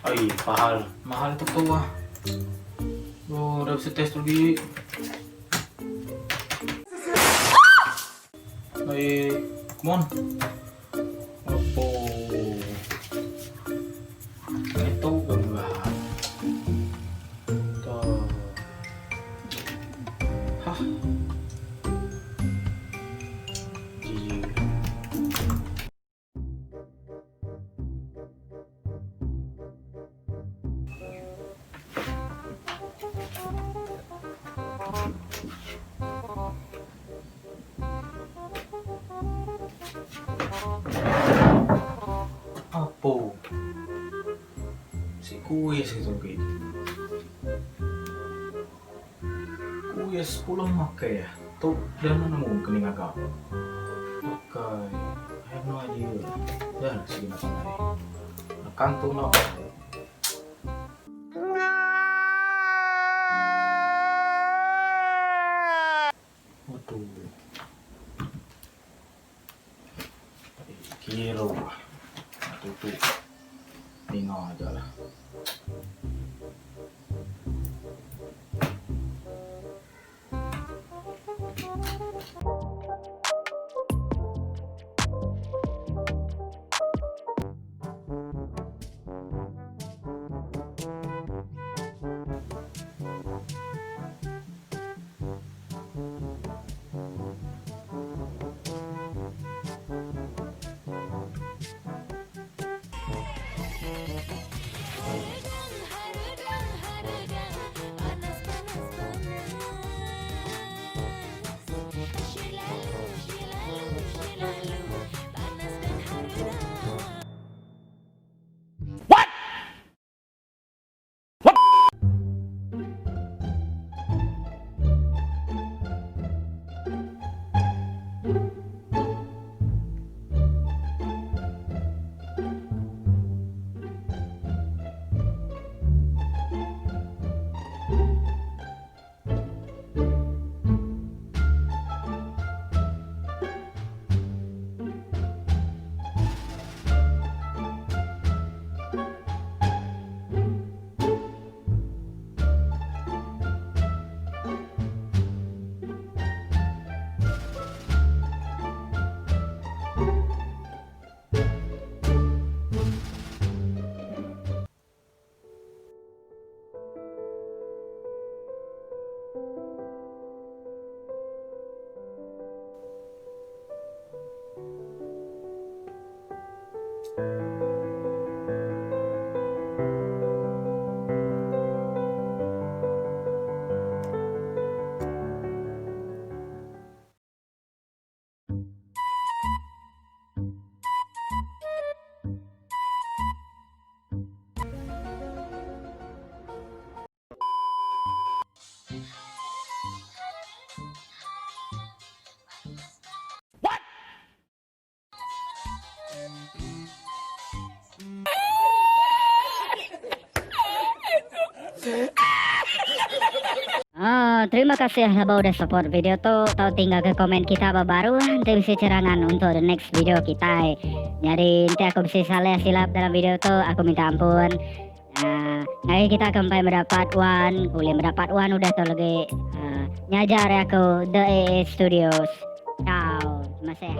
Ai, pahal. Mahal tu tu ah. Oh, dah bisa test lagi. Ai, come on. Opo. Itu enggak. Tuh. Hah. GG. Apo. Si kuis itu ki. Kuis 10 makai ya. Tu dah nemu kening agak. Pakai. I have no idea. Dah sigi nak pandai. Akan tu nak. Waduh. Kira lah. Tutup. Ninga aja lah. Oh, terima kasih lah udah support video tu. Tau tinggal ke komen kita apa baru nanti bisa cerangan untuk the next video kita. Jadi nanti aku bisa salah silap dalam video tu, aku minta ampun. Nah, nanti kita kembali mendapat one, boleh mendapat one udah tu lagi uh, nyajar aku The AA Studios. Ciao, terima kasih.